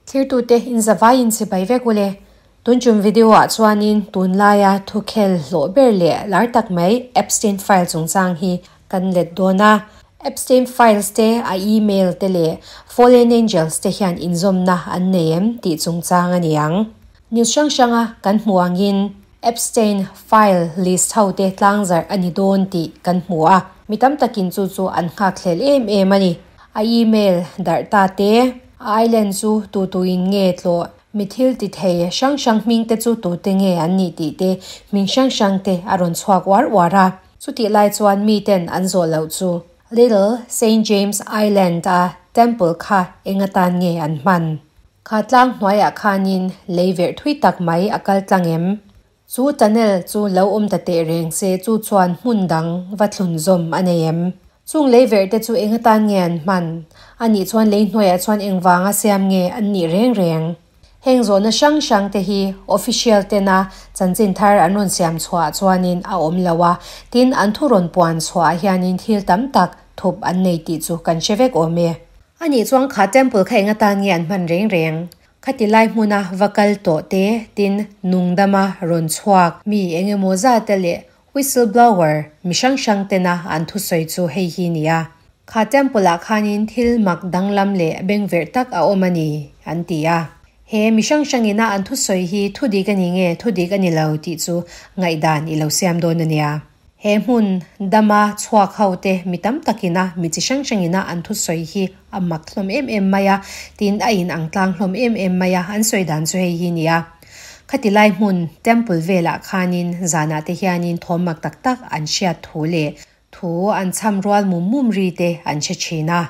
Thirtute in zavai in chibai vek ule. Tun tum video ah chuanin tunlaia thukhel hlawh ber leh lar tak mai Epstein file chungchang hi kan let dawn a. Epstein files te, a email te leh Fallen Angels te hian inzawmna an nei em tih chungchang a ni ang. News hrang hranga kan hmuh angin Epstein file list ho te tlangzarh a ni dawn tih kan hmu a, mi tam takin chu chu an nghakhlel em em a ni. A email darh ta te, a island chu tu tuin nge tlawh, mi thil ti thei hrang hrang hming te chu tute nge an nih tih te, hming hrang hrang te a rawn chhuak uar uar a. Chutih lai chuan miten an zawh loh chu Little Saint James Island a temple kha eng atan nge an hman? Kha tlang hnuaiah khanin lei verh thui tak mai a kal tlang em? Chu tunnel chu lo awm ta teh reng se chu chuan hmun dang va thlun zawm a nei em? Chung lei verh te chu eng atan nge an hman? A nih chuan lei hnuaiah chuan engvanga siam nge an nih reng reng? Heng zawhna hrang hrang te hi official tena chanchin thar an rawn siam chhuah chuanin a awm lo a, tin an thu rawn puan chhuah hianin thil tam tak thup an nei tih chu kan hre vek awm e. A nih chuan kha temple kha eng atan nge an hman reng reng? Khati lai hmuna va kal tawh te, tin nungdama rawn chhuak mi eng emaw zat te leh whistle blower mi hrang hrang tena an thusawi chu hei hi nia. Kha temple ah khanin thil mak danglam leh bengverh tak a awm a ni, an ti a. He mi hrang hrangina an thusawi hi thudik a ni nge thudik a ni lo tih chu ngaihdan i lo siam dawn a nia. He hmun dama chhuak ho te mi tam takina mi chi hrang hrangina an thusawi hi a mak hlawm em em mai a, tin a in ang tlang hlawm em em mai a, an sawi dan chu hei hi nia. Khati lai hmun temple velah khanin zanah te hianin thawm mak tak tak an hriat thu leh thu an chham rual mum mum ri te an hre thin a.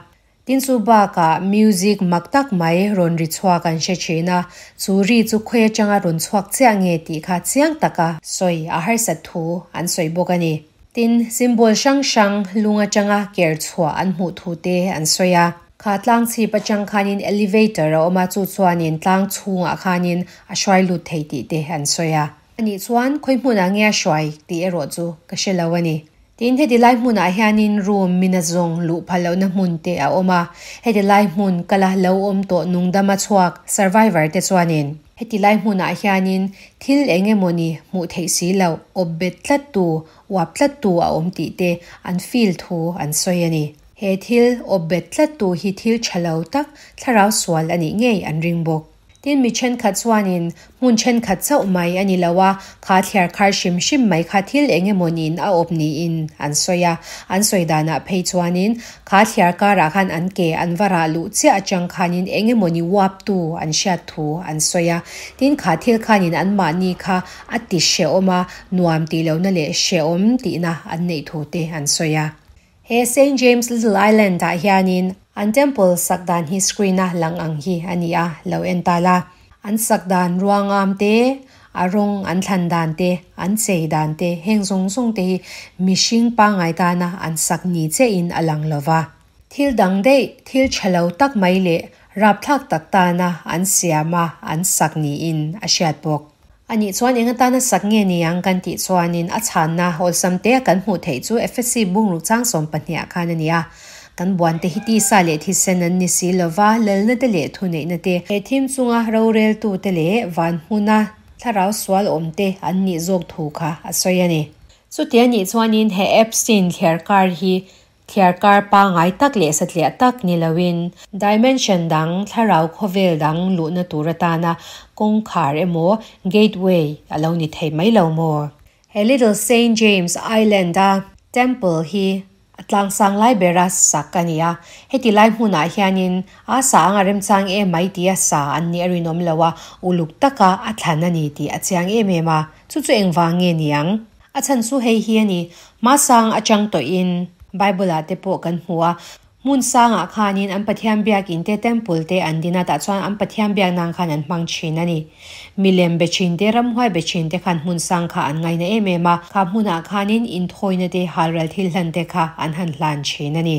Tin chu bakah music mak tak mai rawn ri chhuak an hre thin a, chu ri chu khawi atanga rawn chhuak chiah nge tih kha chiang taka sawi a harsat thu an sawi bawk a ni. Tin, symbol hrang hrang lung atanga ker chhuah an hmuh thu te an sawi a. Kha tlang chhip atang khanin elevator a awm a, chu chuanin tlang chhungah khanin a hruai lut thei tih te an sawi a. Anih chuan khawi hmunah nge a hruai tih erawh chu ka hre lo a ni. Tin, heti lai hmunah hianin room mina zawng luh phal lohna hmun te a awm a, heti lai hmun kala lo awm tawh nungdama chhuak survivor te chuanin heti lai hmunah hianin thil eng emawni hmuh theih si loh, awp bet tlat tu, uap tlat tu a awm tih te an feel thu an sawi a ni. He thil awp bet tlat tu hi thil tha lo tak, thlarau sual a nih ngei an ring bawk. Tin, mi thenkhat chuanin hmun thenkhat chauh mai a ni lo a, kha thliar khar hrim hrim mai kha thil eng emaw niin a awp niin an sawi a. An sawi danah phei chuanin kha thliar karah khan an ke an va rah luh chiah atang khanin eng emaw ni uaptu an hriat thu an sawi a. Tin, kha thil khanin anmahni kha a ti hrehawm a, nuam tih lohna leh hrehawm tihna an neih thu te an sawi a. He Saint James Little Island ah hianin an temple sak dan hi screen a lang ang hi a ni a, lo en ta la. An sak dan ruangam te, a rawng an thlan dan te, an chei dan te, heng zawng zawng te hi mihring pangngai tana an sak ni chiahin a lang lo va. Thil dang daih, thil tha lo tak mai leh rapthlak tak tana an siam a, an sak niin a hriat bawk. A nih chuan eng atana sak nge ni ang kan tih chuanin a chhanna awlsam te kan hmuh theih chu Efesi bungruk chang 12 ah khan a ni a. Kan buan te hi tisa leh thisen an ni si lova, lalna te leh thuneihna te, he thim chunga roreltu te leh van hmuna thlarau sual awm te an nih zawk thu kha a sawi a ni. Chuti a nih chuanin he Epstein thliar kar hi Thliar kar pangngai tak leh satliah tak ni loin dimension dang, thlarau khawvel dang luhna tur atana kawngkhar emaw gateway a lo ni thei mai lo maw? He Little Saint James Island-a temple hi a tlangsang lai bera sak a ni a, heti lai hmunah hianin a sa anga remchang em mai tia sa an nih a rinawm lo a, uluk taka a thlan a ni tih a chiang em em a, chu chu engvang nge niang? A chhan chu hei hi a ni, Hmasang atang tawhin Bible-ah te pawh kan hmu a, hmun sangah khanin an Pathian biakin te, temple te an din a, tah chuan an Pathian biak nan khan an hmang thin a ni. Milem be thin te, ramhuai be thin te khan hmun sang kha an ngaina em em a, kha hmunah khanin inthawina te, halral thil hlan te kha an han hlan thin a ni.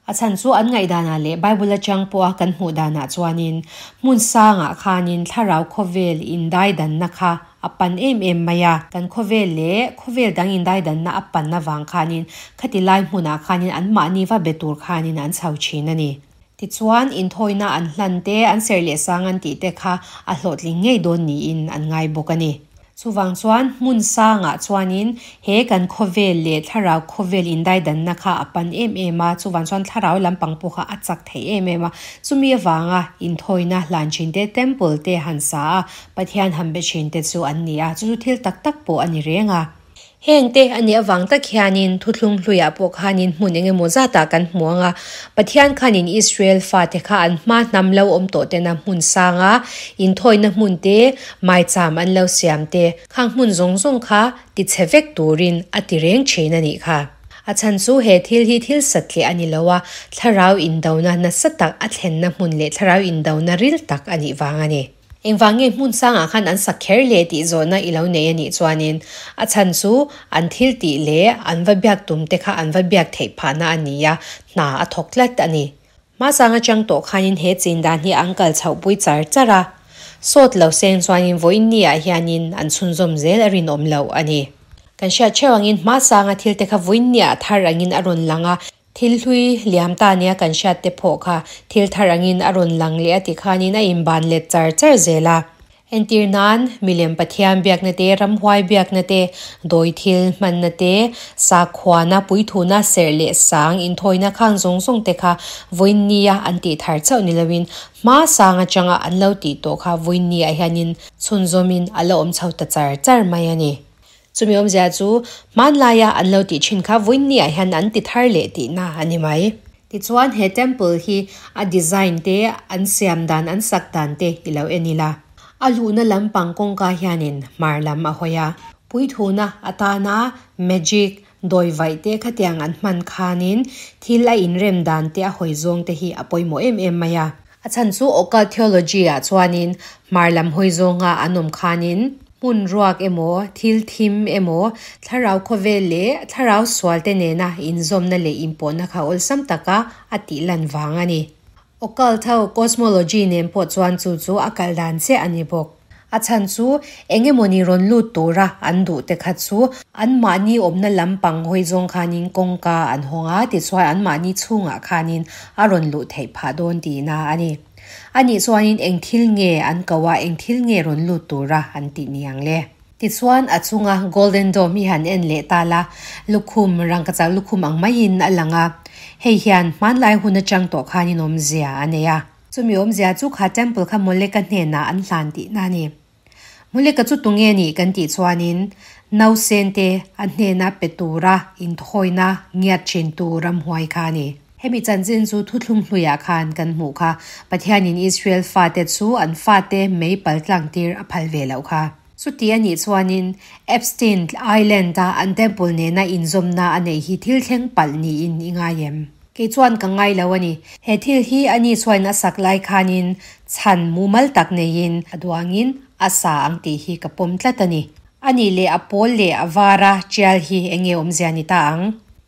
A chhan chu an ngaihdanah leh Bible atang pawha kan hmuh danah chuanin hmun sangah khanin thlarau khawvel indaidanna kha a pan em em mai a. Kan khawvel leh khawvel dang indaidanna a pan avang khanin khati lai hmunah khanin anmahni va be tur khanin an chho thin a ni. Tichuan, inthawina an hlan te, an serh leh sang an tih te kha a hlawhtling ngei dawn niin an ngai bawk a ni. Chuvang chuan, hmun sangah chuanin he kan khawvel leh thlarau khawvel indaidanna kha a pan em em a, chuvang chuan thlarau lampang pawh kha a chak thei em em a. Chumi avanga inthawina hlan thin te, temple te han sa a, Pathian han be thin te chu an ni a, chu chu thil tak tak pawh a ni reng a. Heng te a nih avang tak hianin thuthlung hluiah pawh khanin hmun eng emaw zatah kan hmu ang a, Pathian khanin Israel fate kha an hma hnam lo awm tawh tena hmun sanga inthawina hmun te, maicham an lo siam te, khang hmun zawng zawng kha tichhe vek turin a ti reng thin a nih kha. A chhan chu he thil hi thil satliah a ni lo a, thlarau indona nasa tak a thlenna hmun leh thlarau indona ril tak a nih vang a ni. Engvang nge hmun sangah khan an sak kher le tih zawhna i lo nei a nih chuanin a chhan chu an thil tih leh an va biak tum te kha an va biak theih phahna a ni a, hna a thawk tlat a ni. Hmasang atang tawh khanin he chin dan hi an kal chhoh pui char char a, sawt lo seng chuanin vawiin ni ah hianin an chhunzawm zel a rinawm loh a ni. Kan hriat theuh angin hmasanga thil te kha vawiin ni ah thar angin a rawn lang a, Thil hlui liam ta nia kan hriat te phawh kha thil thar angin a rawn lang leh a ti khanin a inban let char char zel a. Entir nan, milem Pathian biakna te, ramhuai biakna te, dawi thil hmanna te, sakhuana, puithuna, serh leh sang, inthawina khang zawng zawng te kha vawiinnia an tih thar chauh ni loin hma sang atanga an lo tih tawh kha vawiinniah hianin chhunzawmin a la awm chho ta char char mai a ni. Chumi awmzia chu hmanlaia an lo tih thin kha vawiinniah hian an ti thar leh tihna a ni mai. Tichuan he temple hi a design te, an siam dan, an sak dan te i lo en ila. A luhna lampang kawngka hianin hmar lam a hawi a. Puithuna atana magic, dawi vaih te khatiang an hman khanin thil a inrem dan te a hawi zawng te hi a pawimawh em em mai a. A chhan chu occult theology ah chuanin hmar lam hawi zawnga an awm khanin hmun ruak emaw, thil thim emaw, thlarau khawvel leh thlarau sual te nena inzawmna leh inpawhna kha awlsam taka a tih lan vang a ni. Occult ho cosmology nen pawh chuan chu chu a kal dan chiah a ni bawk. A chhan chu eng emawni rawn lut tura an duh te kha chu anmahni awmna lampang hawi zawng khanin kawngka an hawng a, tichuan anmahni chhungah khanin a rawn luh theih phah dawn tihna a ni. Anih chuanin eng thil nge an ko a, eng thil nge rawn lut tura an tih ni ang le? Tichuan a chunga Golden Dome hi han en leh ta la, lukhum, rangkachak lukhum ang maiin a lang a, hei hian hmanlai hun atang tawh khanin awmzia a nei a. Chumi awmzia chu kha temple kha Moleka hnenah an hlan tihna a ni. Moleka chu tunge nih kan tih chuanin nausen te a hnena pe tura inthawina ngiat thintu ramhuai kha a ni. Hemi chanchin chu thuthlung hluiah khan kan hmuh kha. Pathianin Israel fate chu an fate mei pal tlang tir a phal ve loh kha. Chuti a nih chuanin Epstein Island-a an temple nena inzawmna a neih hi thil thleng palh niin i ngai em? Kei chuan ka ngai lo a ni. He thil hi a ni chuan a sak lai khanin chhan mumal tak neiin a duangin a sa ang tih hi ka pawm tlat a ni. A nih leh a pawl leh a vara tial hi eng nge awmzia ni ta ang?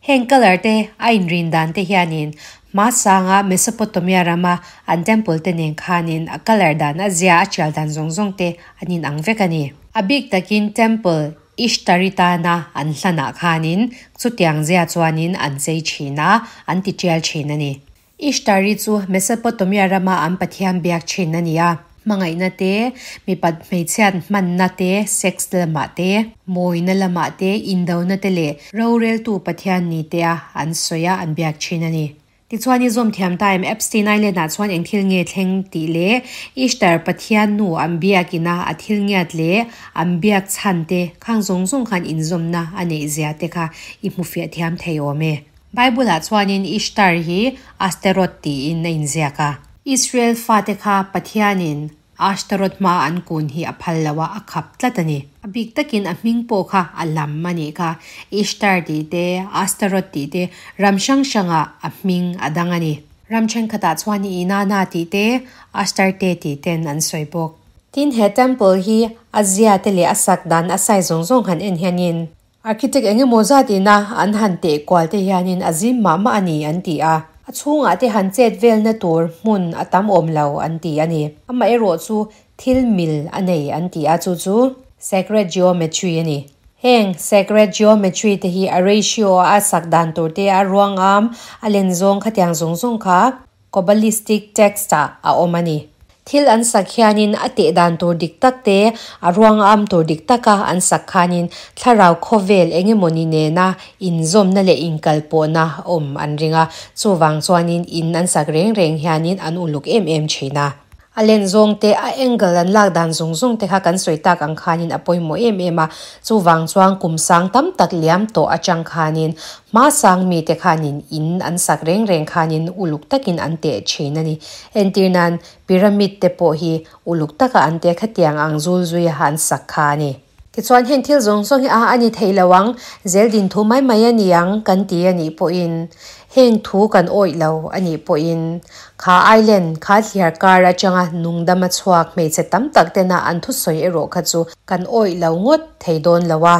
Heng colour te a inrin dan te hianin hmasanga Mesopotamia rama an temple te nen khanin a colour dan a zia a tial dan zawng zawng te an inang vek a ni. A bik takin temple Ishtari tana an hlanah khanin chutiang zia chuanin an chei thin a, an ti tial thin a ni. Ishtari chu Mesopotamia rama an pathian biak thin a ni a. Hmangaihna te, mipat hmeichhiat hmanna te, sex lamah te, mawina lamah te, indona te leh roreltu pathian ni te a an sawi a, an biak thin a ni. Tichuan i zawm thiam ta em? Epstein Island ah chuan eng thil nge thleng tih leh Ishtar Pathian nu an biak ina a thil ngiat leh an biak chhan te khang zawng zawng khan inzawmna a neih zia te kha i hmu fiah thiam thei awm e. Bible ah chuanin Ishtar hi Asteroth tiin a inziak a. Israel fate kha Pathianin Ashtaroth hma an kun hi a phal lo a, a khap tlat a ni. A bik takin a hming pawh kha a lam a nih kha. Ishtar tih te, Ashtaroth tih te, ram hrang hrangah a hming a dang a ni. Ram thenkhatah chuan Inanna tih te, Ashtarte tih ten an sawi bawk. Tin, he temple hi a zia te leh a sak dan a size zawng zawng han en hianin Architect eng emaw zat ina an han teh kual te hianin a zim mah mah a ni an ti a. A chhungah te han chet velna tur hmun a tam awm lo an ti a ni. Amaherawhchu thil mil a nei an ti a, chu chu sacred geometry a ni. Heng sacred geometry te hi a ratio a sak dan tur te, a ruangam, a len zawng khatiang zawng zawng kha Kabbalistic text-ah a awm a ni. Thil an sak hianin a teh dan tur dik tak te, a ruangam tur dik taka an sak khanin thlarau khawvel eng emawni nena inzawmna leh inkalpawhna awm an ring a, chuvang chuanin in an sak reng reng hianin an uluk em em thin a. A len zawng te, a angle an lak dan zawng zawng te kha kan sawi tak ang khanin a pawimawh em em a, chuvang chuan kum sang tam tak liam tawh atang khanin hma sang mite khanin in an sak reng reng khanin uluk takin an teh thin a ni. Entir nan pyramid te pawh hi uluk taka an teh khatiang ang zul zui a an sak kha a ni. Tichuan heng thil zawng zawng hi a a ni thei lo ang, zel din thu mai mai a ni ang kan ti a nih pawhin heng thu kan awih lo a nih pawhin kha island kha thliar kar atanga nungdam a chhuak hmeichhe tam tak tena an thusawi erawh kha chu kan awih lo ngawt thei dawn lo a.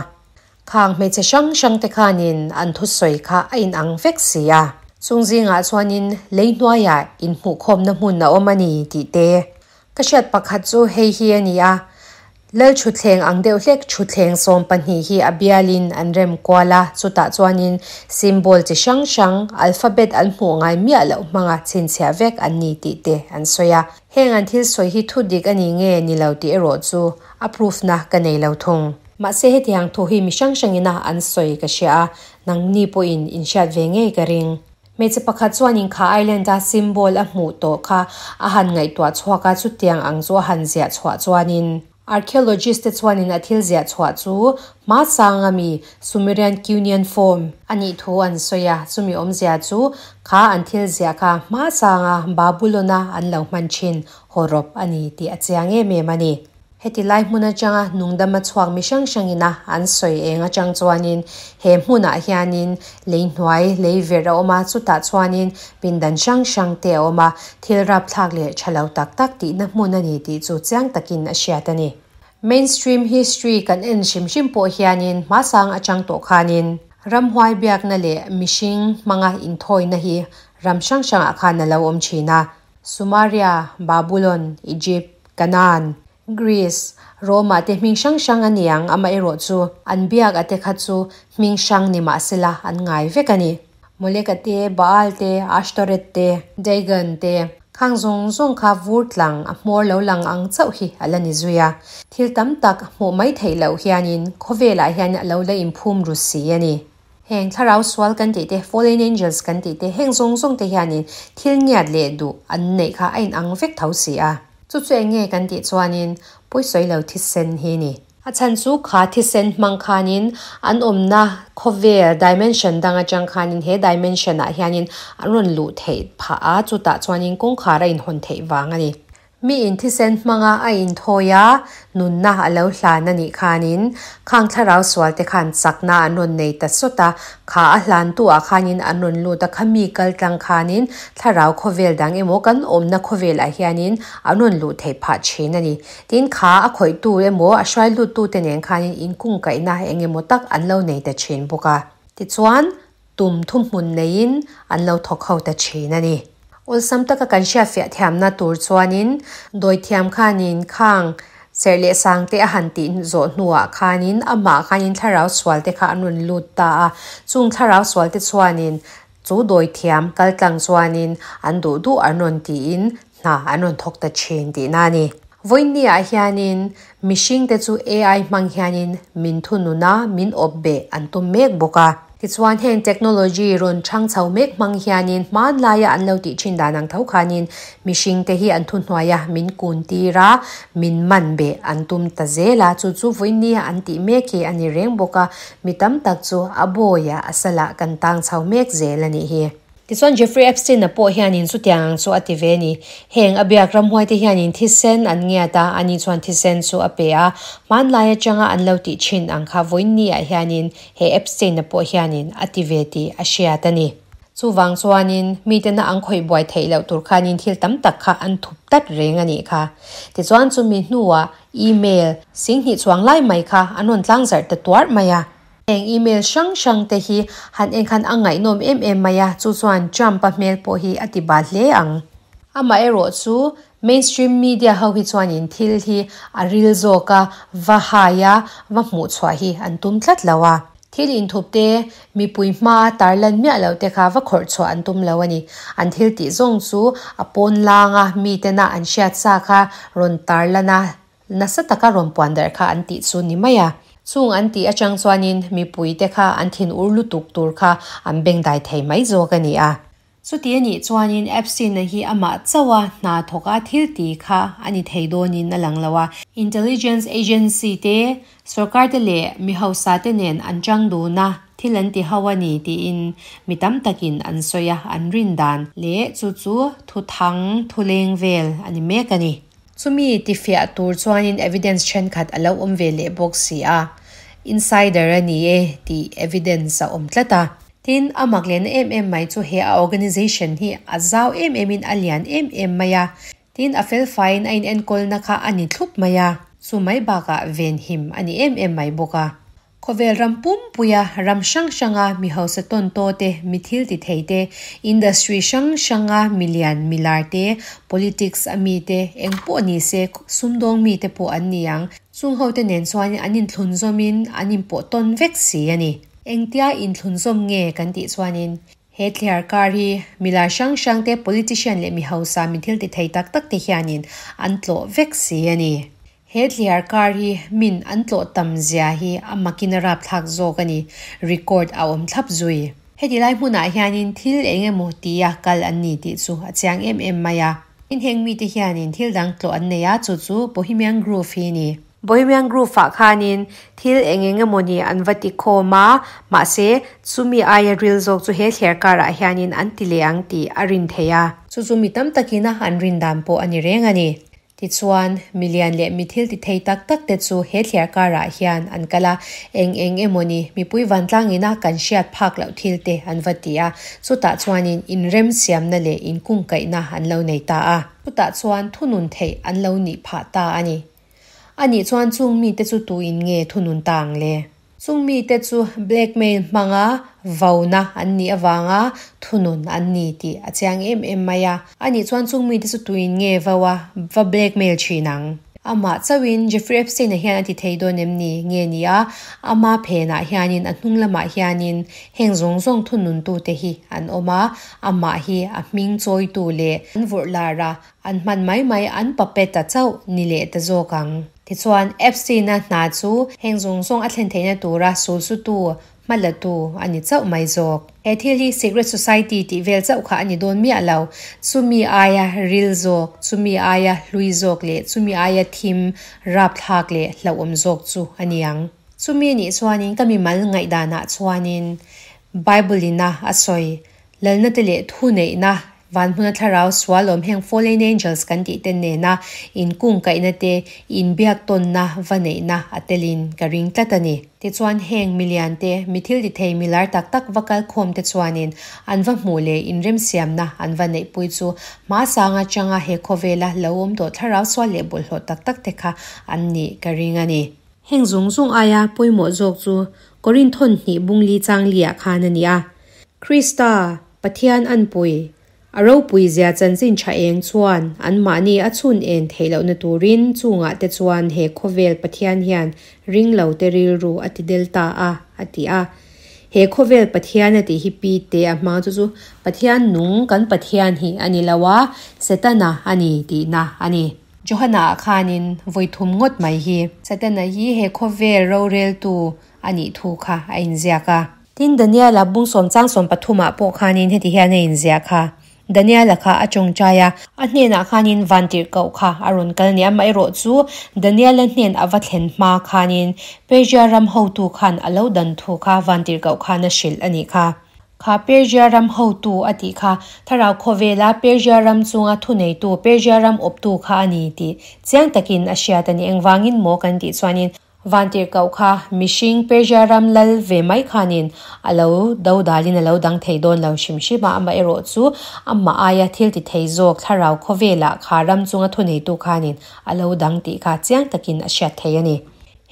Khang hmeichhe hrang hrang te khanin an thusawi kha a inang vek si a. Chung zingah chuanin lei hnuaiah inhmuhkhawmna hmun a awm a ni tih te ka hriat pakhat chu hei hi a ni a. Lal thutthleng ang deuh hlek thutthleng 12 hi a bialin an rem kual a, chutah chuanin symbol chi hrang hrang, alphabet an hmuh ngai miah loh hmanga chhinchhiah vek an ni tih te an sawi a. Heng an thil sawi hi thu dik a ni nge ni lo tih erawh chu a proof na ka nei lo thung. Mahse hetiang thu hi mi hrang hrangin a an sawi ka hria a, nangni pawhin in hriat ve ngei ka ring. Hmeichhe pakhat chuanin kha island a symbol a hmuh tawh kha a han ngaihtuah chhuak a, chutiang ang chu a han ziah chhuah chuanin archaeologist te chuanin a thil ziah chhuah chu hma sang ami Sumerian cuneiform a nih thu an sawi a, chumi awmzia chu kha an thil ziah kha hma sanga Babylon a an lo hman thin hawrawp a ni tih a chiang em em a ni. Heti lai hmun atanga nungdam a chhuak mi hrang hrangin a an sawi eng atang chuanin he hmunah hianin lei hnuai lei verh a awm a, chutah chuanin pindan hrang hrang te a awm a, thil rapthlak leh tha lo tak tak tihna hmun a ni tih chu chiang takin a hriat a ni. Mainstream history kan en hrim hrim pawh hianin hmasang atang tawh khanin ramhuai biakna leh mihring hmanga inthawina hi ram hrang hrangah khan a lo awm thin a. Sumaria, Babulon, Egypt, Canaan, Greece, Rome-ah te hming hrang hrang a ni ang, amaherawh chu an biak a te kha chu hming hrang ni mah sela an ngai vek a ni. Molek-a te, Baal te, Ashtoreth te, Dagon te, khang zawng zawng kha vur tlang a hmawr lo lang ang chauh hi a la ni zui a. Thil tam tak hmuh mai theih loh hianin khawvelah hian a lo la inphum ru si a ni. Heng thlarau sual kan tih te, fallen angels kan tih te, heng zawng zawng te hianin thil ngiat leh duh an neih kha a inang vek tho si a. Chu chu eng nge kan tih chuanin pawisawi lo thisen hi ni. A chhan chu kha thisen hmang khanin an awmna khawvel dimension dang atang khanin he dimension ah hianin an rawn luh theih phah a, chutah chuanin kawngkhar a inhawn theih vang a ni. Mi in thisen hmanga a inthawi a, nunna a lo hlan a nih khanin khang thlarau sual te khan chakna an rawn nei ta sawt a, kha a hlantu ah khanin an rawn lut a, khami kal tlang khanin thlarau khawvel dang emaw kan awmna khawvel ah hianin an rawn luh theih phah thin a ni. Tin, kha a khawihtu emaw a hruai luttu te nen khanin inkungkaihna eng emaw tak an lo nei ta thin bawk a. Tichuan, tum thuhmun neiin an lo thawk ho ta thin a ni. Awlsam taka kan hriatfiah thiamna tur chuanin dawithiam khanin khang serh leh sang te a han tih zawh hnuah khanin amah khanin thlarau sual te kha an rawn lut ta a. Chung thlarau sual te chuanin chu dawithiam kaltlang chuanin an duh duh an rawn tiin hna an rawn thawk ta thin tihna a ni. Vawiinniah hianin mihring te chu AI hmang hianin min thunun a, min awp beh an tum mek bawk a. Tichuan heng technology rawn chhang chho mek hmang hianin hmanlaia an lo tih thin dan ang tho khanin mihring te hi an thuhnuai a, min kun tir a, min man beh an tum ta zel a. Chu chu vawiinnia an tih mek hi a ni reng bawk a, mi tam tak chu a bawiah a salah kan tang chho mek zel a nih hi. Tichuan Jeffrey Epstein-a pawh hianin chutiang ang chu a ti ve a ni. Heng a biak ramhuaite hianin thisen an ngiat a, ani chuan thisen chu a pe a. Hmanlai atanga an lo tih thin ang kha vawiinni-ah hianin he Epstein-a pawh hianin a ti ve tih a hriat a ni. Chuvang chuanin mitena an khawih buai theih loh tur khanin thil tam tak kha an thup tlat reng a nih kha. Tichuan chumi hnuah email 20,000 chuang lai mai kha an rawn tlangzarh ta tuarh mai a. Heng email hrang hrang te hi han en khan a ngaihnawm em em mai a, chu chuan Trump-a hmel pawh hi a ti bal hle ang. Amaherawhchu, mainstream media ho hi chuanin thil hi a ril zawk a, va hai a, va hmuh chhuah hi an tum tlat lo a. Thil inthup te, mipui hmaa tarlan miah loh te kha va khawrh chhuah an tum lo a ni. An thil tih zawng chu a pawn langa mitena an hriat sa kha rawn tarlan a, nasa taka rawn puan darh kha an tih chu ni mai a. Chung an tih atang chuanin mipui te kha an thin ur lutuk tur kha an bengdai thei mai zawk a ni a. Chuti a nih chuanin Epstein-a hi amah chauha hna thawka thil ti kha a ni thei dawnin a lang lo a. Intelligence agency te, sorkar te leh mi hausa te nen an chang dun a, thil an ti ho a ni tiin mi tam takin an sawi a, an rin dan leh chu chu thuthang thuleng vel a ni mek a ni. Chumi tifiah tur chuanin evidence thenkhat a lo awm ve leh bawk si a, insider a ni e tih evidence a awm tlat a. Tin, a mak lehna em em mai chu he a organisation hi a zau em em in a lian em em mai a, tin a fel faiin a inenkawlna kha a ni thlup mai a, chu mai bakah venhim a ni em em mai bawk a. Khawvel ram pumpuia ram hrang hranga mi hausa tawn taw te, mi thil ti thei te, industry hrang hranga mi lian mi lar te, politics a mi te, eng pawh ni se sumdawng mi te pawh an ni ang, chung ho te nen chuan an inthlunzawmin an inpawh tawn vek si a ni. Engtia inthlunzawm nge kan tih chuanin he thliar kar hi milar hrang hrang te, politician leh mi hausa mi thil ti thei tak tak te hianin an tlawh vek si a ni. He thliar kar hi min an tlawh tam zia hi a makin a rapthlak zawk a ni, record a awm thlap zui. Heti lai hmunah hianin thil eng emaw tia kal an ni tih chu a chiang em em mai a. Tin heng mite hianin thil dang tlawh an nei a, chu chu Bohemian Grove hi a ni. Bohemian Grove-ah khanin thil eng eng emawni an va ti khawm a, mahse, chumi aia ril zawk chu he thler karah hianin an ti leh ang tih a rin theih a. Chu chu mi tam takina an rin dan pawh a ni reng a ni. Tichuan, mi lian leh mi thil ti thei tak tak te chu he thler karah hian an kal a, eng eng emawni mipui vantlangina kan hriat phak loh thil te an va ti a, chutah chuanin inremsiamna leh inkungkaihna an lo nei ta a. Chutah chuan thunun theih an lo nih phah ta a ni. A nih chuan chung mite chu tuin nge thunun ta ang le? Chung mite chu blackmail hmanga vauna an nih avanga thunun an ni tih a chiang em em mai a. A nih chuan chung mite chu tuin nge vo a, va blackmail thin ang? Amah chauhin Jeffrey Epstein-a hian a ti thei dawn em ni? Nge ni a, ama phenah hianin, a hnung lamah hianin heng zawng zawng thununtute hi an awm a, amah hi a hming chawitu leh an vawrh lar a, An hman mai mai an puppet ta chauh ni leh ta zawk ang. Tichuan, Epstein-a hna chu heng zawng zawng a thlen theihna tura sulsutu, hmalatu a ni chauh mai zawk. He thil hi secret society tih vel chauh kha a ni dawn miah lo. Chumi aia ril zawk, chumi aia hlui zawk leh chumi aia thim, rapthlak leh hlauhawm zawk chu a ni ang. Chumi nih chuanin ka mimal ngaihdanah chuanin Bible-ina a sawi Lalna te leh thuneihna, van hmuna thlarau sual awm heng fallen angels kan tih te nena inkungkaihna te, inbiak tawnna va neihna a telin ka ring tlat a ni. Tichuan heng milian te, mi thil ti thei milar tak tak va kal khawm te chuanin an va hmuh leh inremsiamna an va neihpui chu hmasang atanga he khawvela lo awm tawh thlarau sual leh bawlhhlawh tak tak te kha an nih ka ring a ni. Heng zawng zawng aia pawimawh zawk chu Korinthon hnih bungli changli ah khan a ni a. Krista, Pathian anpui, a ropui zia chanchin tha eng chuan anmahni a chhun en theih lohna turin chungah te chuan he khawvel Pathian hian ringlo te rilru a ti del ta a, a ti a. He khawvel Pathian a tih hi pi te a hmang chu chu Pathian nung kan Pathian hi a ni lo a, Setana a ni tihna a ni. Johana ah khanin vawi thum ngawt mai hi. Setana hi he khawvel roreltu a nih thu kha a inziak a. Tin, Daniela bung sawm chang 13 ah pawh khanin heti hian a inziah kha. Daniela kha a tawngtai a, a hnenah khanin vantirhkoh kha a rawn kal nia, amaherawh chu Daniela hnen a va thlen hma khanin Persia ram hotu khan a lo dan thu kha vantirhkoh khan a hrilh a nih kha. Kha Persia ram hotu a tih kha thlarau khawvela Persia ram chunga thuneitu, Persia ram awptu kha a ni tih chiang takin a hriat a ni. Engvangin maw kan tih chuanin Vantirhkoh kha mihring Persia ram lal ve mai khanin a lo do dalin a lo dang thei dawn lo hrim hrim a, amaherawh chu amah aia thil ti thei zawk thlarau khawvelah kha ram chunga thuneitu khanin a lo dang tih kha chiang takin a hriat thei a ni.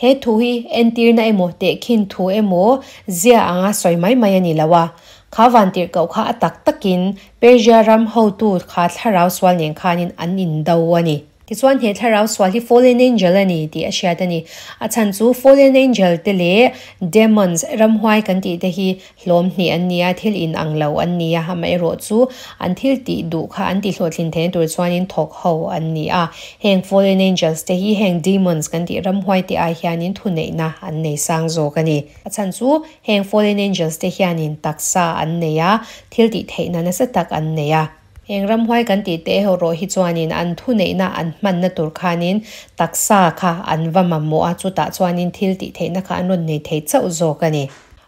He thu hi entirna emaw tehkhin thu emaw zia anga sawi mai mai a ni lo a. Kha vantirhkoh kha a tak takin Persia ram hotu kha thlarau sual nen khanin an indo a ni. Tichuan he thlarau sual hi fallen angel a ni tih a hriat a ni. A chhan chu fallen angel te leh demons, ramhuai kan tih te hi hlawm hnih an ni a, thil in ang lo an ni a, amaherawh chu an thil tih duh kha an tihhlawhtlin theihna tur chuanin thawk ho an ni a. Heng fallen angels te hi heng demons kan tih ramhuai te ai hianin thuneihna an nei sang zawk a ni. A chhan chu heng fallen angels te hianin taksa an nei a, thil tih theihna nasa tak an nei a. Heng ramhuai kan tih teh ho rawh hi chuanin an thuneihna an hmanna tur khanin taksa kha an va mamawh a, chutah chuanin thil tih theihna kha an rawn nei thei chauh zawk a ni.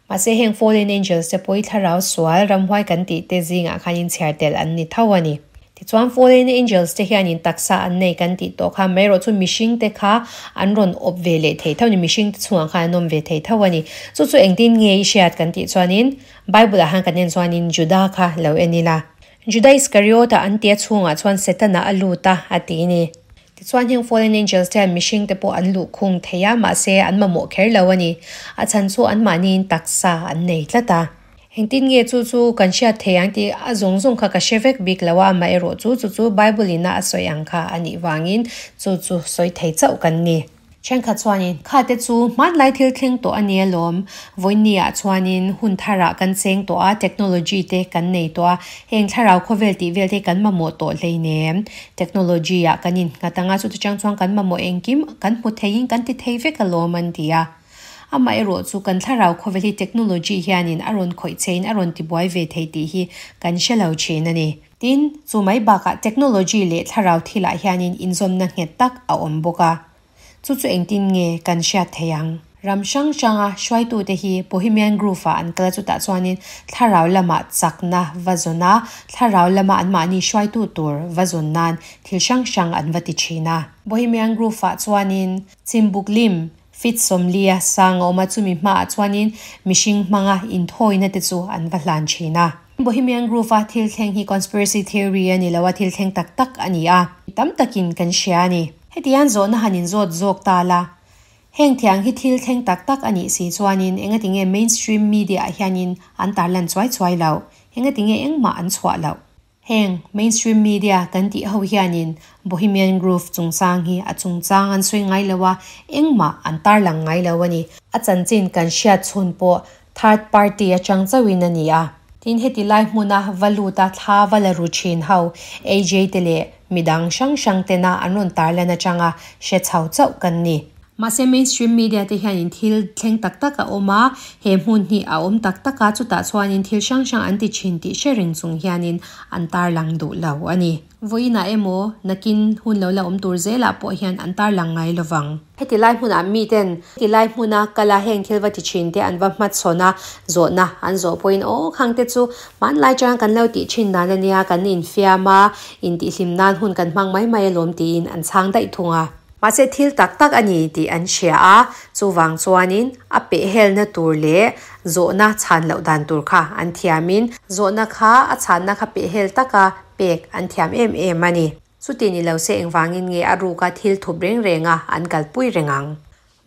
Mahse heng fallen angels te pawh hi thlarau sual ramhuai kan tih te zingah khanin chhiar tel an ni tho a ni. Tichuan fallen angels te hianin taksa an nei kan tih tawh kha mai erawh chu mihring te kha an rawn awp ve leh thei tho a ni, mihring te chhungah khan an awm ve thei tho a ni. Chu chu engtin nge i hriat kan tih chuanin Bible ah khan kan en chuanin Juda kha lo en ila. Juda Iskariota an tia chhungah chuan Setana a lut a, a ti ni. Tichuan heng fallen angels te hian mihring te pawh an luh khung thei a, mahse an mamawh kher lo a ni. A chhan chu anmahniin taksa an nei tlat a. Engtin nge chu chu kan hriat thei ang tih a zawng zawng kha ka hre vek bik lo a, amaherawh chu chu chu Bible in a a sawi ang kha a nih vangin chu chu sawi thei chauh kan ni. Thenkhat chuanin, Khate chu hmanlai thil thleng tawh a ni alawm. Vawiinniah chuanin hun tharah kan cheng tawh a, technology te kan nei tawh a, heng thlarau khawvel tih vel te kan mamawh tawh hleinem. Technology ah kan innghat ang a, chuti chang chuan kan mamawh engkim kan hmu theiin kan ti thei vek alawm an ti a. Amaherawh chu kan thlarau khawvel hi technology hianin a rawn khawih cheiin a rawn tibuai ve thei tih hi kan hre lo thin a ni. Tin, chu mai bakah technology leh thlarau thilah hianin inzawmna nghet tak a awm bawk a. Chu chu engtin nge kan hriat thei ang? Ram hrang hranga hruaitute hi Bohemian Grove-ah an kal a, chutah chuanin thlarau lamah chakna va zawn a, thlarau lama anmahni hruaitu tur va zawn nan thil hrang hrang an va ti thin a. Bohemian Grove-ah chuanin Chimbuk lim, feet 40 sang a awm a, chumi hmaah chuanin mihring hmanga inthawina te chu an va hlan thin a. Bohemian Grove-a thil thleng hi conspiracy theory a ni lo a, thil thleng tak tak a ni a, tam takin kan hria a ni. Heti hian zawhna han inzawt zawk ta la, heng thiang hi thil thleng tak tak a nih si chuanin engati nge mainstream media ah hianin an tarlan chuai chuai loh? Engati nge engmah an chhuah loh? Heng mainstream media kan tih ho hianin Bohemian Grove chungchang hi a chungchang an sawi ngai lo a, engmah an tarlang ngai lo a ni. A chanchin kan hriat chhun pawh third party atang chauhin a ni a. Tin, heti lai hmuna va luta thla va la ru thin ho AJ te leh midang hrang hrang tena an rawn tarlan atanga hre chho chauh kan ni. Mahse mainstream media te hianin thil thleng tak tak a awm a, he hmun hi a awm tak tak a, chutah chuanin thil hrang hrang an ti thin tih hre reng chung hianin an tarlang duh lo a ni. Vawiinah emaw nakin hun lo la awm tur zelah pawh hian an tarlang ngai lovang. Heti lai hmunah miten heti lai hmuna kala heng thil va ti thin te an va hmachhawn a, zawhna an zawh pawhin aw khang te chu hmanlai chang kan lo tih thin dan a nia, kan infiam a, intihhlim nan hun kan hmang mai mai alawm tiin an chhang daih thung a. Mahse thil tak tak a ni tih an hria a, chuvang chuanin a pehhelna tur leh zawhna chhan loh dan tur kha an thiamin zawhna kha a chhanna kha pehhel taka pek an thiam em em a ni. Chuti ni lo se engvangin nge a ruka thil thup reng renga an kalpui reng ang?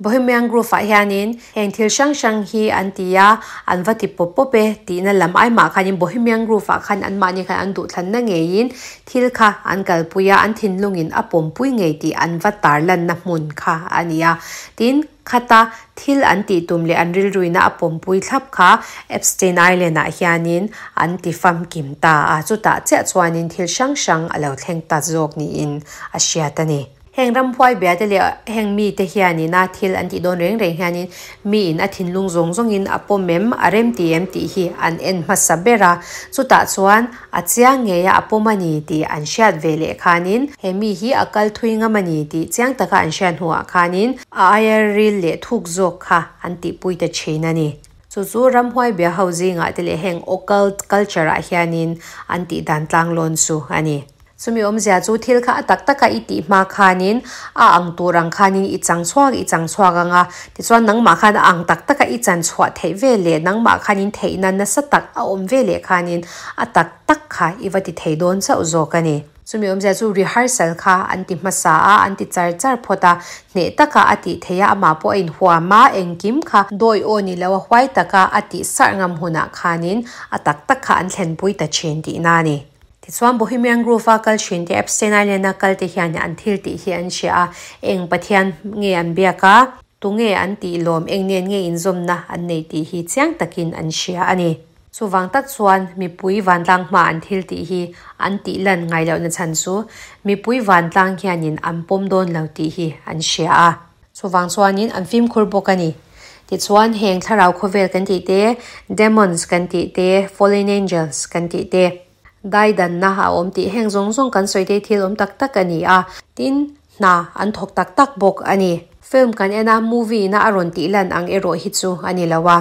Bohemian Grove-ah hianin heng thil hrang hrang hi an ti a, an va ti pawp pawp e tihna lam ai mah khanin Bohemian Grove-ah khan anmahni khan an duhthlanna ngeiin thil kha an kalpui a, an thinlungin a pawmpui ngei tih an va tarlanna hmun kha a ni a. Tin, khata thil an tih tum leh an rilruina a pawmpui thlap kha Epstein Island-ah hianin an ti famkim ta a, chutah chiah chuanin thil hrang hrang a lo thleng ta zawk niin a hriat a ni. Heng ramhuai bia te leh heng mite hianin a thil an tih dawn reng reng hianin miin a thinlung zawng zawngin a pawm em, a rem ti em tih hi an en hmasa ber a, chutah chuan a chiang ngei a a pawm a ni tih an hriat ve leh khanin he mi hi a kal thui ngam a ni tih chiang taka an hriat hnuah khanin a aia ril leh thuk zawk kha an tihpui ta thin a ni. Chu chu ramhuai bia ho zingah te leh heng occult culture ah hianin an tih dan tlanglawn chu a ni. Chumi awmzia chu thil kha a tak taka i tih hma khanin a ang tur ang khanin i chang chhuak i chang chhuak ang a, tichuan nangmah khan a ang tak taka i chan chhuah theih ve leh nangmah khanin theihna nasa tak a awm ve leh khanin a tak tak kha i va ti thei dawn chauh zawk a ni. Chumi awmzia chu rehearsal kha an ti hmasa a, an ti char char phawt a, hneh taka a tih theih a, amah pawh a inhuam a, engkim kha dawi aw ni lo a huai taka a tih sarh ngam hunah khanin a tak tak kha an thlenpui ta thin tihna a ni. Tichuan Bohemian Grove a kal thin te, Epstein Island a kal te hian an thil tih hi an hria a, eng Pathian nge an biak a, tunge an tih lawm, eng nen nge inzawmna an nei tih hi chiang takin an hria a ni. Chuvang tak chuan mipui vantlang hma an thil tih hi an tih lan ngai lohna chhan chu mipui vantlang hianin an pawm dawn lo tih hi an hria a. Chuvang chuanin an fimkhur bawk a ni. Tichuan heng thlarau khawvel kan tih te, demons kan tih te, fallen angels kan tih te, daidanna a awm tih heng zawng zawng kan sawi te thil awm tak tak a ni a. Tin, hna an thawk tak tak bawk a ni. Film kan en a, movie ina a rawn tih lan ang erawh hi chu a ni lo a.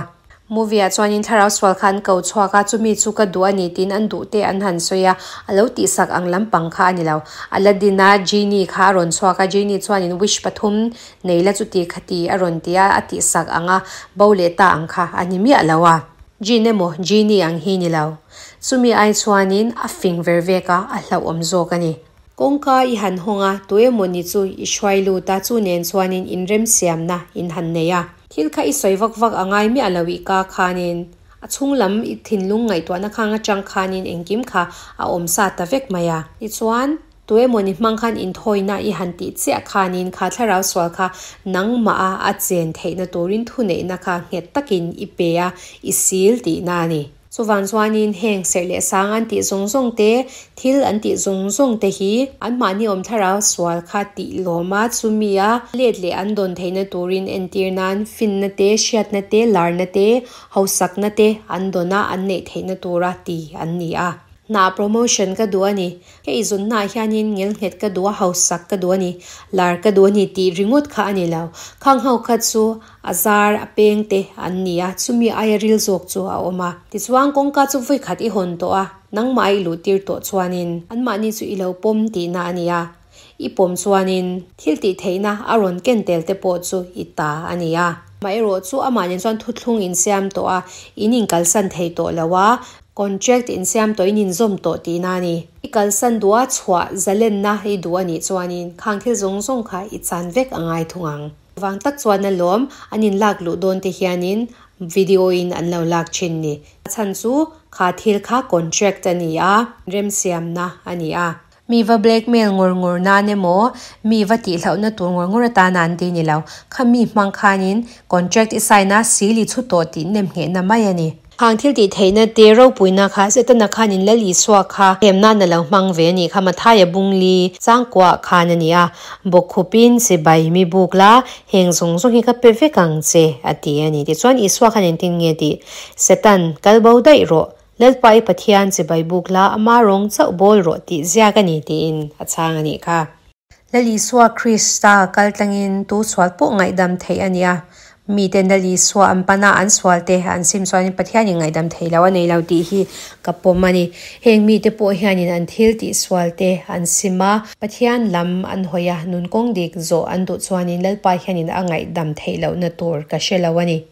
Movie ah chuanin thlarau sual kha an ko chhuak a, chumi chu ka duh a ni tiin an duh te an han sawi a, a lo tihsak ang lampang kha a ni lo. Aladdin a genie kha a rawn chhuak a, genie chuanin wish pathum nei la chuti kha ti a rawn ti a, a tihsak ang a, bo leh ta ang kha a ni miah lo a. Jinn emaw genie ang hi ni lo. Chumi ai chuanin a fing ver vek a, a hlauhawm zawk a ni. Kawngka i han hawng a, tu emaw ni chu i hruai lut a, chu nen chuanin inremsiamna in han nei a. Thil kha i sawi vak vak a ngai miah lo i ka khanin a chhung lam i thinlung ngaihtuahna khang atang khanin engkim kha a awm sa ta vek mai a. Tichuan, tu emaw ni hmang khan inthawina i han tih chiah khanin kha thlarau sual kha nangmah a a chen theihna turin thuneihna kha nghet takin i pe a, i sil tihna a ni. Chuvang chuanin heng serh leh sang an tih zawng zawng te, thil an tih zawng zawng te hi anmahni awm thlarau sual kha tih lawm a, chumi a let leh an dawn theihna turin entir nan finna te, hriatna te, larna te, hausakna te an dawn a, an neih theihna tura ti an ni a. Hna promotion ka duh a ni. Hei zunnaah hianin ngelnghet ka duh a, hausak ka duh a ni, lar ka duh a ni tih ringawt kha a ni lo. Khang ho kha chu A zar a peng te an ni a, chumi aia ril zawk chu a awm a. Tichuan kawngka chu vawi khat i hawn tawh a, nangmah i luh tir tawh chuanin anmahni chu i lo pawm tihna a ni a. I pawm chuanin thil tih theihna a rawn ken tel te pawh chu i ta a ni a. Amaherawh chu amah nen chuan thuthlung insiam tawh a, in inkalsan thei tawh lo a, Contract insiam tawh in inzawm tawh tihna a ni. I kalsan duh a chhuah zalenna i duh a nih chuanin khang thil zawng zawng kha i chan vek a ngai thung ang. Vang tak chuan a lawm, an in lak luh dawn te hianin video in an lo lak thin ni. A chhan chu kha thil kha contract a ni a, remsiamna a ni a. Mi va blackmail ngawr ngawr nan emaw, mi va tihhlauhna tur ngawr ngawr atana an ti ni lo. Kha mi hmang khanin contract i sign a, sil i chhu tawh tih nem nghehna mai a ni. Khang thil tih theihna te ropuina kha Setana khanin Lal Isua kha hem nan a lo hmang ve a nih kha Mathaia bungli changkuah khan a ni a, Bawkkhupin chibai mi buk la, heng zawng zawng hi ka pe vek ang che a ti a ni. Tichuan Isua khan engtin nge tih? Setan, kal bo daih rawh, Lalpa i Pathian chibai buk la, ama rawng chauh bawl rawh tih ziak a ni tiin a chhang a nih kha. Lal Isua Krista kal tlangin tu sual pawh ngaihdam theih a ni a. Miten Lal Isua an pana an sualte an sim chuanin Pathianin ngaihdam thei lo a nei lo tih hi ka pawm a ni. Heng mite pawh hianin an thil tih sualte an sim a, Pathian lam an hawi a, nun kawng dik zawh an duh chuanin Lalpa hianin a ngaihdam theih lohna tur ka hre lo a ni.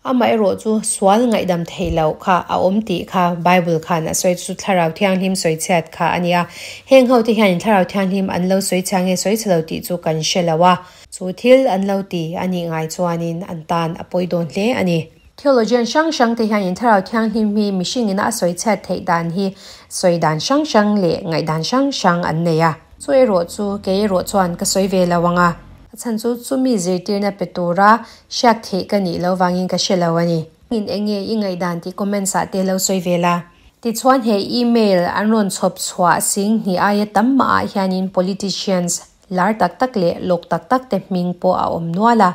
Amaherawh chu sual ngaihdam theih loh kha a awm tih kha Bible khan a sawi chu Thlarau Thianghlim sawi chhiat kha a nia. Heng ho te hianin Thlarau Thianghlim an lo sawi chhia nge sawi chhe lo tih chu kan hre lo a. Chu thil an lo ti a nih ngai chuanin an tan a pawi dawn hle a ni. Theologian hrang hrang te hianin Thlarau Thianghlim hi mihring ina a sawi chhiat theih dan hi sawi dan hrang hrang leh ngaihdan hrang hrang an nei a. Chu erawh chu kei erawh chuan ka sawi ve lo ang a. A chhan chu chumi zirtirna pe tura hriak theih ka nih lo vangin ka hre lo a ni. In eng nge i ngaihdan tih comments ah te lo sawi ve la. Tichuan he email an rawn chhawp chhuah sing hnih aia tam mah ah hianin politicians lar tak tak leh lawk tak tak te hming pawh a awm nual a.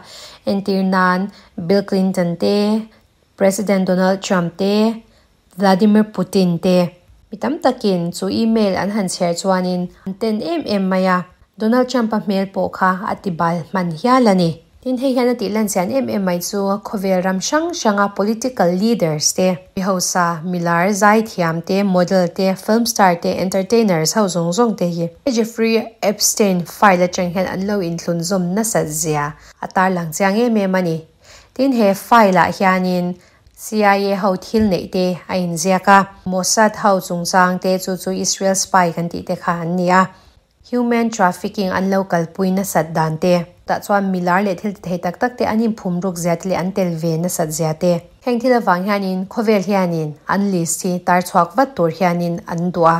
Entir nan Bill Clinton te, President Donald Trump te, Vladimir Putin te mi tam takin chu email an han chhiar chuanin an ten em em mai a, Donald Trump-a hmel pawh kha a ti bal hman hial a ni. Tin, hei hian a tih lan chian em em mai chu khawvel ram hrang hranga political leaders te, mi hausa, mi lar, zaithiam te, model te, film star te, entertainers ho zawng zawng te hi Jeffrey Epstein file atang hian an lo inthlunzawm nasat zia a tarlang chiang em em a ni. Tin, he file ah hianin. CIA ho thil neih te a inziak a, Mossad ho chungchang te chu chu Israel spy kan tih te kha an ni a. Human trafficking an lo kalpui nasat dan te, tah chuan milar leh thil ti thei tak tak te an inphum ruk zia te leh an tel ve nasat zia te. Heng thil avang hianin khawvel hianin an list hi tar chhuak vat tur hianin an duh a,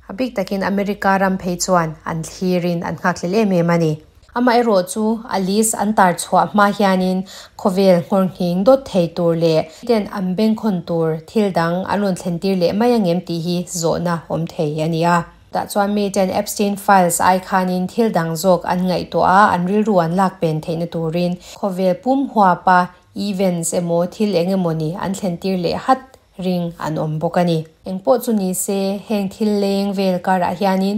a bik takin America ram phei chuan an thlirin an nghakhlel em em a ni. Amaherawh chu a list an tar chhuah hma hianin khawvel nghawr nghing dawt thei tur leh ten an bengkhawn tur thil dang an rawn thlen tir leh mai angem tih hi zawhna awm thei a ni a. Tah chuan mi ten Epstein Files ai khanin thil dang zawk an ngaihtuah a, an rilru an lak pen theihna turin khawvel pum huapa events emaw thil eng emaw ni an thlen tir leh hat ring an awm bawk a ni. Engpawh chu ni se, heng thil leng vel karah hianin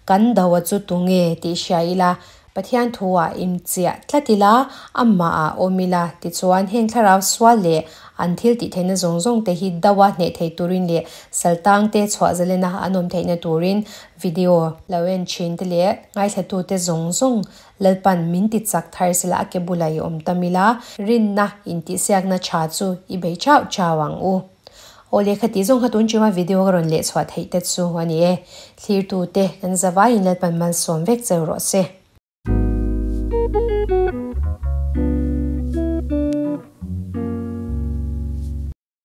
kan do a chu tunge tih hria ila, Pathian thuah inchiah tlat ila, amahah awm ila, tichuan heng thlarau sual leh an thil tih theihna zawng zawng te hi do a hneh thei turin leh saltang te chhuah zalena an awm theihna turin video lo en thin te leh ngaithla te zawng zawng Lalpan min ti chak thar sela a ke bulah i awm tam ila, rinna intihsiakna tha chu i bei chau chau ang u. Aw lehkha tih zawng kha tun chuma video ka rawn leh chhuah theih te chu a ni e. Thlirtu te kan zavaiin Lalpan malsawm vek cheu rawh se.